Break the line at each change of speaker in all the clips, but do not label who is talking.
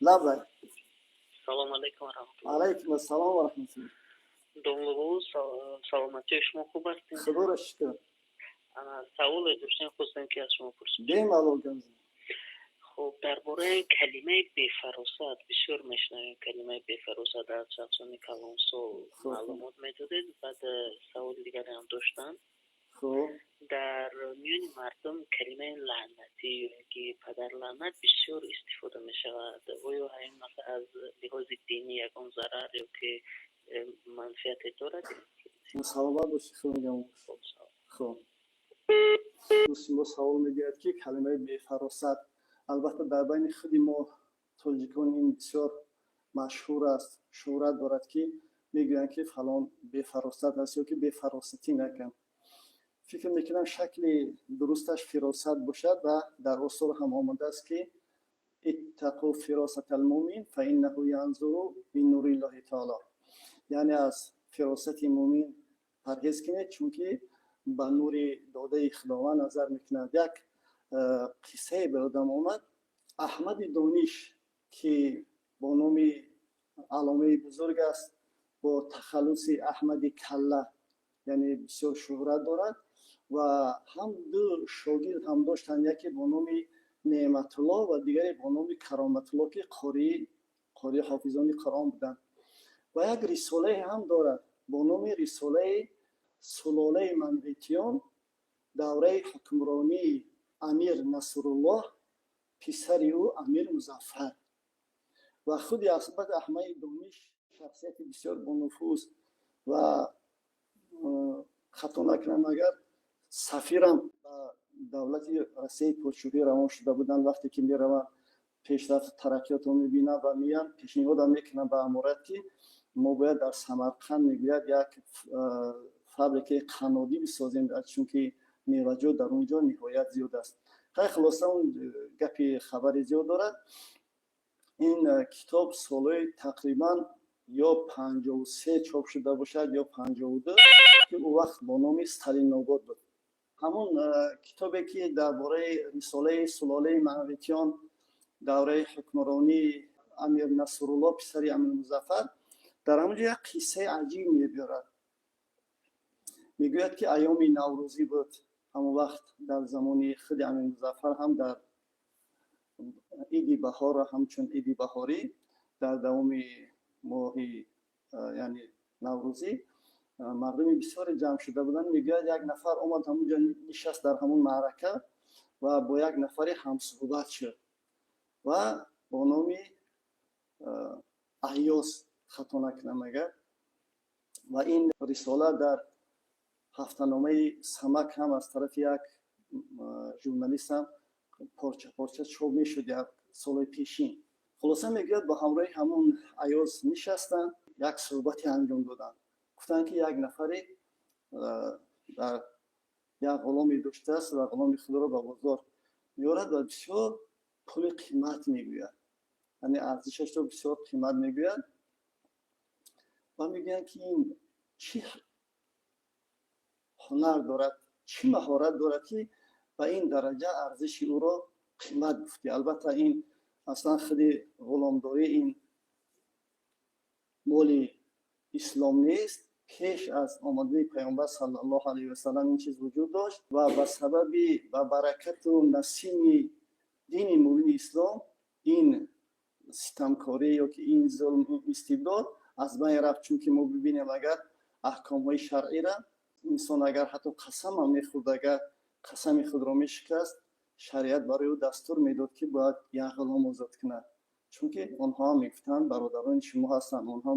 Лаббай.
Салом алейкум ва раҳматуллоҳ.
Алайкум ассалом ва раҳматуллоҳ.
Домлабу, саломатии шумо хуб ҳастем?
Худоро шукр.
Саволе доштем, хостем, ки аз шумо пурсем.
Бемалол, гап.
Хуб, дар бораи калимаи бефаросат бисёр мешунавем. Калимаи бефаросат аз шахсони калонсол маълумот медодед. Баъд саволи дигаре ҳам доштам. Дар миёни мардум калимаи лаънатӣ ё ки падарлаънат бисёр истифода мешавад. Оё ҳамин масъала аз лиҳози динӣ ягон зарар ё ки манфиате дорад?
Саломат бошӣ, хуб. Хуб, дӯсти мо савол медиҳад, ки калимаи бефаросат, албатта, дар байни худи мо тоҷикон ин бисёр машҳур аст, шӯҳрат дорад, ки мегӯянд, ки фалон бефаросат аст ё ки бефаросатӣ накун. Фикр мекунам, шакли дурусташ фиросат бошад ва дар осор ҳам омадааст, ки اتقوا فراسة المؤمن فإنه ينظر بنور الله تعالى, яъне аз фиросати мӯмин парҳез кунед, чунки ба нури додаи Худованд назар мекунад. Як қиссае ба ёдам омад. Аҳмади Дониш, ки бо номи алломаи бузург аст, бо тахаллуси Аҳмади Калла, яъне бисёр шӯҳрат дорад, ва ҳам ду шогирд ҳам доштанд, яке бо номи Неъматулло ва дигаре бо номи Кароматулло, ки қории ҳофизони Қуръон буданд. Ва як рисолае ҳам дорад бо номи рисолаи сулолаи Манғитиён, давраи ҳукмронии Амир Насруллоҳ, писари ӯ Амир Музаффар. Ва худи асбат Аҳмади Дониш, шахсияти бисёр бонуфуз ва, хато накунам агар, сафирам ба давлати Россияи подшоҳӣ равон шуда буданд. Вақте ки мераванд, пешрафту тараққиётро мебинанд ва меянд, пешниҳодам мекунанд ба аморат, ки мо бояд дар Самарқанд, мегӯяд, як фабрикаи қаннодӣ бисозем, чунки меваҷот дар он ҷо ниҳоят зиёд аст. Хай, хулоса, он гапи хабари зиёд дорад. Ин китоб солҳои тақрибан ё 53 чоп шуда бошад, ё 52, ки ӯ вақт бо номи Сталинобод буд. Ҳамон китобе, ки дар бораи рисолаи сулолаи Манғитиён, давраи ҳукмронии Амир Насрулло, писари Амир Музаффар, дар ҳамон ҷо як қиссаи аҷиб мебиёрад. Мегӯяд, ки айёми наврӯзӣ буд. Ҳамон вақт, дар замони худи Амир Музаффар ҳам, дар иди баҳорро ҳамчун иди баҳорӣ, дар давоми моҳи, яъне наврӯзӣ, мардуми бисёре ҷамъ шуда буданд. Мегӯяд, як нафар омад, ҳамонҷо нишаст, дар ҳамон маърака, ва бо як нафаре ҳамсуҳбат шуд ва бо номи Аёз, хато накунам агар. Ва ин рисола дар ҳафтаномаи Самак ҳам аз тарафи як журналистам порча порча чоп мешуд як солҳои пешин. Хулоса, мегӯяд, бо ҳамроҳи ҳамон Аёз нишастанд, як суҳбате анҷом доданд. Гуфтанд, ки як нафаре дар як ғуломе доштааст ва ғуломи худро ба бозор меорад ва бисёр пули қимат мегӯяд, яъне арзишашро бисёр қимат мегӯяд. Ва мегӯянд, ки ин чӣ ҳунар дорад, чӣ маҳорат дорад, ки ба ин дараҷа арзиши ӯро қимат гуфтӣ? Албатта, ин аслан худи ғуломдорӣ ин моли ислом нест. Пеш аз омадани Паёмбар саллаллоҳу алайҳи васалам ин чиз вуҷуд дошт ва ба сабаби, ба баракату насими дини мубини ислом ин ситамкорӣ ё ки ин зулм, ин истибдод аз байн рафт. Чунки мо бибинем агар аҳкомҳои шаръира, инсон агар ҳатто қасамам мехӯрд, агар қасами худро мешикаст, шариат барои ӯ дастур медод, ки бояд як ғулом озод кунад, чунки онҳо ҳам, мегуфтанд, бародарони шумо ҳастанд, онҳо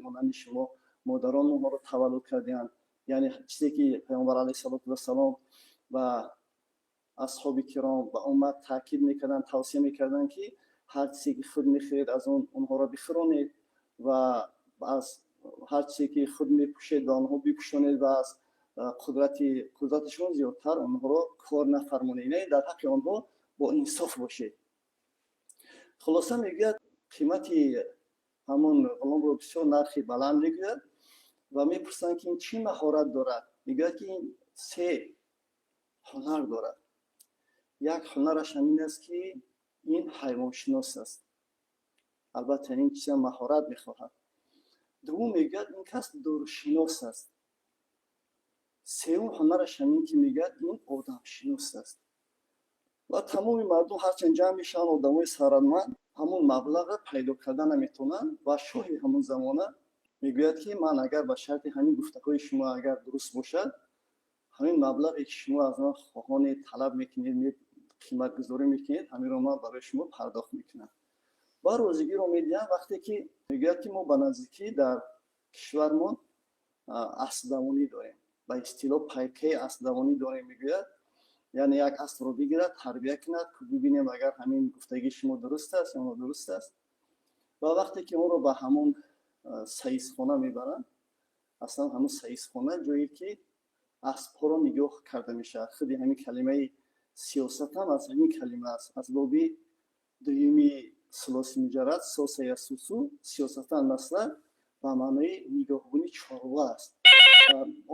монанди шумо модарон онҳоро таваллуд кардианд. Яъне чизе ки Паёмбар алайҳи салоту вассалом ба асҳоби киром, ба уммат таъкид мекарданд, тавсия мекарданд, ки ҳар чизе ки худ мехӯред, аз он онҳоро бихӯронед ва аз ҳар чизе ки худ мепӯшед, ба онҳо бипӯшонед ва аз қудратишон зиёдтар онҳоро кор нафармонед, яъне дар ҳаққи онҳо бо инсоф бошед. Хулоса, мегӯяд, қимати ҳамон ғуломро бисёр нархи баланд мегӯяд ва мепурсанд, ки ин чӣ маҳорат дорад. Мегӯяд, ки ин се ҳунар дорад. Як ҳунараш ҳамин аст, ки ин ҳайвоншинос аст. Албатта, ин чиза маҳорат мехоҳад. Дуввум, мегӯяд, ин кас дуршинос аст. Сеюм ҳунараш ҳамин ки мегӯяд, ин одамшинос аст. Ва тамоми мардум ҳарчанд ҷамъ мешаванд, одамои сарватманд ҳамун маблағро пайдо карда наметавонанд. Ва шоҳи ҳамун замона мегӯяд, ки ман агар ба шарти ҳамин гуфтаҳои шумо агар дуруст бошад, ҳамин маблағе ки шумо аз ман хоҳонед, талаб мекунед, қиматгузорӣ мекунед, ҳаминро ман барои шумо пардохт мекунам ва розигиро медиҳам. Вақте ки мегӯяд, ки мо ба наздикӣ дар кишвармон аспдавонӣ дорем, ба истилоҳ пайкаи аспдавонӣ дорем, мегӯяд, яъне як аспро бигирад, тарбия кунад, бибинем, агар ҳамин гуфтагии шумо дуруст аст ё нодуруст аст. Ва вақте ки онро ба ҳамон саисхона мебаранд, аслан ҳамон саисхона ҷое ки аспҳоро нигоҳ карда мешавад. Худи ҳамин калимаи сиёсат ҳам аз ҳамин калима аст, аз боби дуюми сулоси муҷаррад соса ясусу. Сиёсатан масалан ба маънои нигоҳбони чорва аст.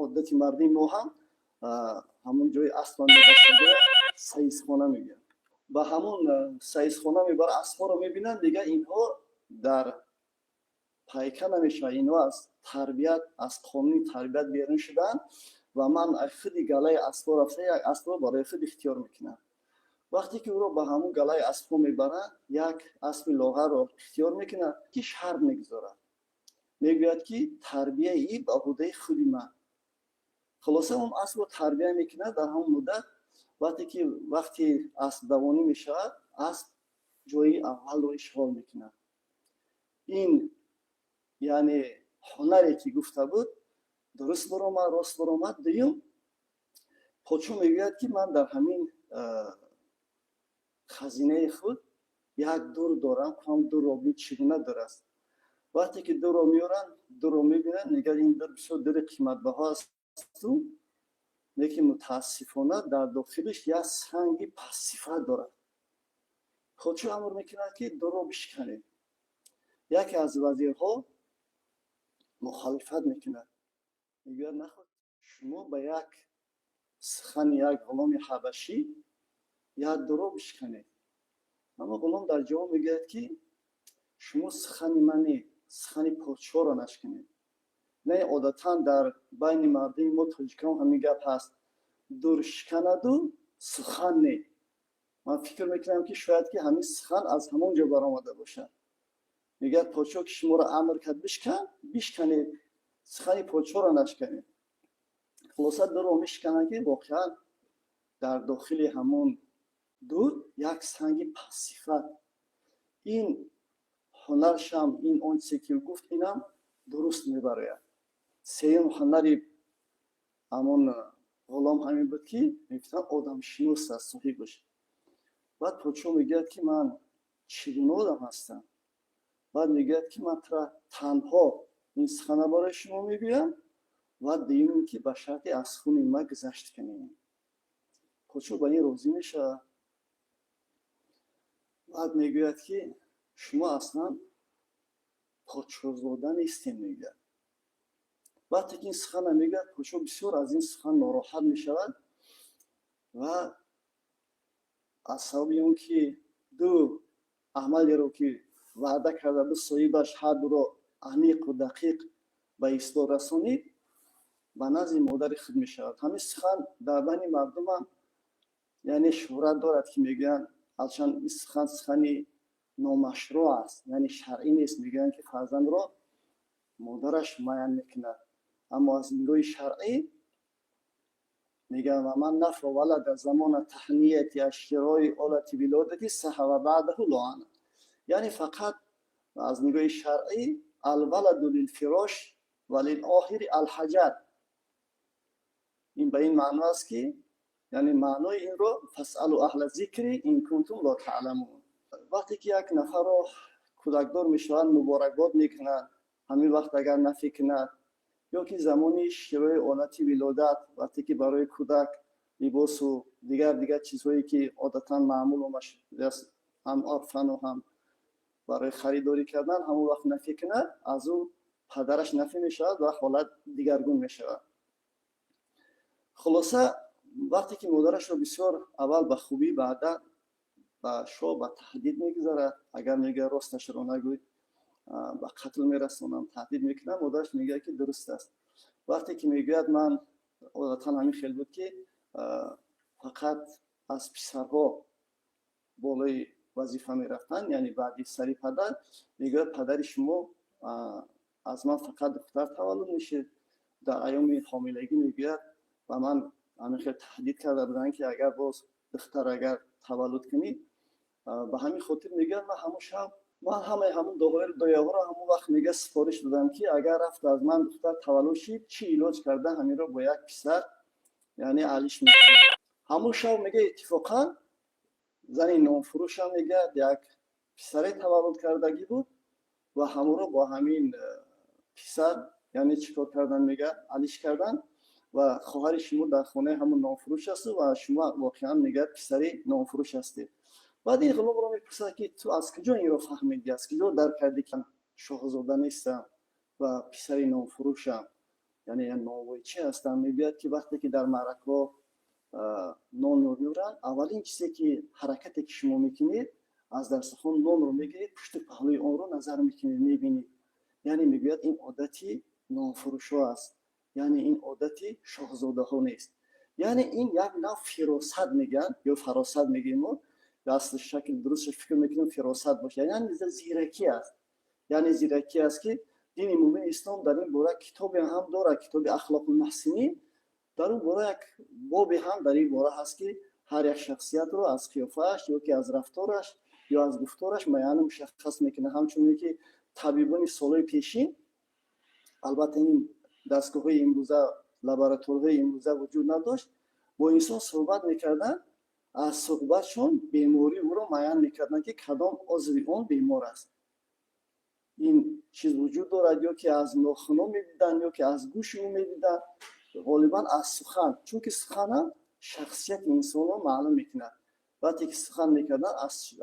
Одати мардуми мо ҳам ҳамон ҷои аспа мебастада саисхона мегӯянд. Ба ҳамон саисхона мебара, аспҳоро мебинанд, дигар инҳо дар пайка намешавад, инҳо аз тарбият, аз қонуни тарбият берун шудаанд. Ва ман худи галаи аспҳо рафта, як аспро барои худ ихтиёр мекунам. Вақте ки ӯро ба ҳамон галаи аспҳо мебаранд, як аспи лоғарро ихтиёр мекунад, ки шарт мегузорад, мегӯяд, ки тарбияи ба уҳдаи худи ман. Хулоса, он аспро тарбия мекунад. Дар ҳамон муддат, вақте ки вақти аспдавонӣ мешавад, асп ҷои аввалро ишғол мекунад. Ин яъне ҳунаре ки гуфта буд, дуруст баромад, рост баромад. Дуюм, подшоҳ мегӯяд, ки ман дар ҳамин хазинаи худ як дур дорам, ҳам дурро бин, чӣ гуна дур аст. Вақте ки дурро меоранд, дурро мебинанд, мегӯяд, ин дур бисёр дури қиматбаҳо асту, лекин мутаассифона дар дохилиш як санги пастсифат дорад. Подшоҳ амр мекунад, ки дурро бишканед. Яке аз вазирҳо мухолифат мекунад, мегӯяд, наход шумо ба як сухани як ғуломи ҳабашӣ як дурро бишканед? Аммо ғулом дар ҷавоб мегӯяд, ки шумо сухани ман не, сухани подшоҳро нашканед. Не, одатан дар байни мардуми мо тоҷикон ҳамин гап ҳаст: дур шиканаду сухан не. Ман фикр мекунам, ки шояд ки ҳамин сухан аз ҳамон ҷо баромада бошад. Мегӯяд, подшоҳ ки шуморо амр кард бишкан, бишканед, сухани подшоҳро нашканед. Хулоса, дурро мешикананд, ки воқеан дар дохили ҳамон дур як санги пастсифат. Ин ҳунаршам, ин он чизе ки гуфт, инам дуруст мебарояд. Сеюм ҳунари ҳамон ғулом ҳамин буд, ки мегуфтанд, одамшинос аст соҳибаш. Баъд подшоҳ мегӯяд, ки ман чӣ гуна одам ҳастам? Баъд мегӯяд, ки ман тура танҳо ин сухана барои шумо мегӯям ва дуюм ин ки ба шарти аз хуни ман гузашт кунӣ. Подшоҳ ба ин розӣ мешавад. Баъд мегӯяд, ки шумо аслан подшоҳзода нестем, мегӯяд. Вақте ки ин сухана мегӯяд, подшоҳ бисёр аз ин сухан нороҳат мешавад ва аз сабаби он ки ду амалеро ки ваъда карда буд соҳибаш, ҳар дуро аниқу дақиқ ба ислоҳ расонид, ба назди модари худ мешавад. Ҳамин сухан дар байни мардумам яъне шӯҳрат дорад, ки мегӯянд, ҳарчанд ин сухан сухани номашрӯъ аст, яъне шаръӣ нест, мегӯянд, ки фарзандро модараш муайян мекунад, аммо аз нигоҳи шаръӣ мегӯянд: ومن نفا ولده زمان التهنئة عن شراء آلة ولادته سهو بعده لا عنه. Яъне фақат аз нигоҳи шаръӣ الولد للفراش وللعاهر الحجر. Ин ба ин маъно аст, ки яъне маънои инро فاسألوا أهل الذكر إن كنتم لا تعلمون. Вақте ки як нафарро кӯдакдор мешавад, муборакбод мекунад, ҳамин вақт агар нафӣ кунад ё ки замони широи олати вилодат, вақте ки барои кӯдак либосу дигар дигар чизҳое ки одатан маъмул омадааст, ҳам урфану ҳам барои харидорӣ кардан, ҳамон вақт нафӣ кунад, аз ӯ падараш нафӣ мешавад ва ҳолат дигаргун мешавад. Хулоса, вақте ки модарашро бисёр аввал ба хубӣ, баъдан ба шоҳ ба таҳдид мегузарад, агар мегӯяд, росташро нагӯй. Ба қатл мерасонам, таҳдид мекунам. Модараш мегӯяд, ки дуруст аст. Вақте ки мегӯяд, ман одатан ҳамин хел буд, ки фақат аз писарҳо болои вазифа мерафтанд, яъне баъди сари падар. Мегӯяд, падари шумо аз ман фақат духтар таваллуд мешид. Дар айёми ҳомилагӣ, мегӯяд, ба ман ҳамин хел таҳдид карда буданд, ки агар боз духтар агар таваллуд кунӣ. Ба ҳамин хотир, мегӯяд, ман ҳамон шаб ман ҳамаи ҳамон дояҳоро ҳамон вақт, мега, сифориш додам, ки агар рафт аз ман духтар таваллуд шид, чӣ илоҷ карда ҳаминро бо як писар, яъне, алиш мекунам. Ҳамон шаб, мега, иттифоқан зани нонфурӯшам, мегӯяд, як писаре таваллуд кардагӣ буд ва ҳамонро бо ҳамин писар, яъне, чӣ кор кардан, мега, алиш кардан. Ва хоҳари шумо дар хонаи ҳамон нонфурӯш асту ва шумо воқеан, мегӯяд, писари нонфурӯш ҳастед. Баъд ин ғуломро мепурсад, ки ту аз куҷо инро фаҳмидӣ, аз куҷо дарк кардӣ, ки шоҳзода нестам ва писари нонфурӯшам, яъне нонвойчӣ ҳастам? Мегӯяд, ки вақте ки дар маъракаҳо нонро меоранд, аввалин чизе ки ҳаракате ки шумо мекунед, аз дастархон нонро мегиред, пушту паҳлӯи онро назар мекунед, мебинед. Яъне, мегӯяд, ин одати нонфурӯшҳо аст, яъне ин одати шоҳзодаҳо нест. Яъне ин як нав фиросат мегӯянд ё фаросат мегӯем мо, асли шакли дурусташ, фикр мекунем, фиросат бошад, яъне зиракӣ аст. Яъне зиракӣ аст, ки дини мубини ислом дар ин бора китобе ҳам дорад, китоби Ахлоқул муҳсинин. Дар он бора як бобе ҳам дар ин бора ҳаст, ки ҳар як шахсиятро аз қиёфааш ё ки аз рафтораш ё аз гуфтораш муайяну мушаххас мекунад. Ҳамчунин ки табибони солҳои пешин, албатта, ин дастгоҳҳои имрӯза, лабораторияҳои имрӯза вуҷуд надошт, бо инсон суҳбат мекарданд, аз суҳбатшон бемории ӯро муайян мекарданд, ки кадом узви он бемор аст. Ин чиз вуҷуд дорад, ё ки аз нохуно медиданд, ё ки аз гӯши ӯ медиданд, ғолибан аз сухан, чунки суханам шахсияти инсонро маълум мекунад. Вақте ки сухан мекарданд,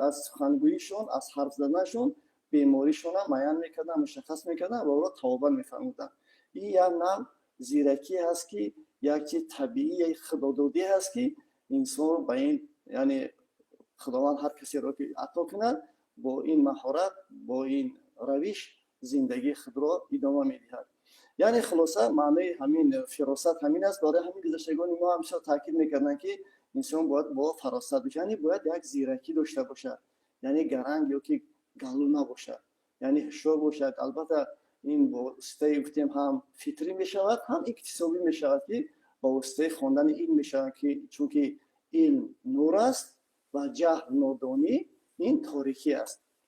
аз сухангӯишон, аз ҳарф заданашон беморишонам муайян мекарданд, мушаххас мекарданд ва ӯро табобат мефармуданд. Ин як нав зиракӣ ҳаст, ки як чиз табиии худододӣ ҳаст, ки инсонро ба ин, яъне, Худованд ҳар касеро ки ато кунад, бо ин маҳорат, бо ин равиш зиндагии худро идома медиҳад. Яъне, хулоса, маънои ҳамин фиросат ҳамин аст. Барои ҳамин гузаштагони мо ҳам бисёр таъкид мекарданд, ки инсон бояд бо фаросат бошад, яъне бояд як зиракӣ дошта бошад, яъне гаранг ё ки галу набошад, яъне ҳушёр бошад. Албатта, ин бо воситаи, гуфтем, ҳам фитрӣ мешавад, ҳам иктисобӣ мешавад, ки ба воситаи хондани илм мешавад, ки чунки илм нур аст ва ҷаҳл, нодонӣ ин торикӣ аст.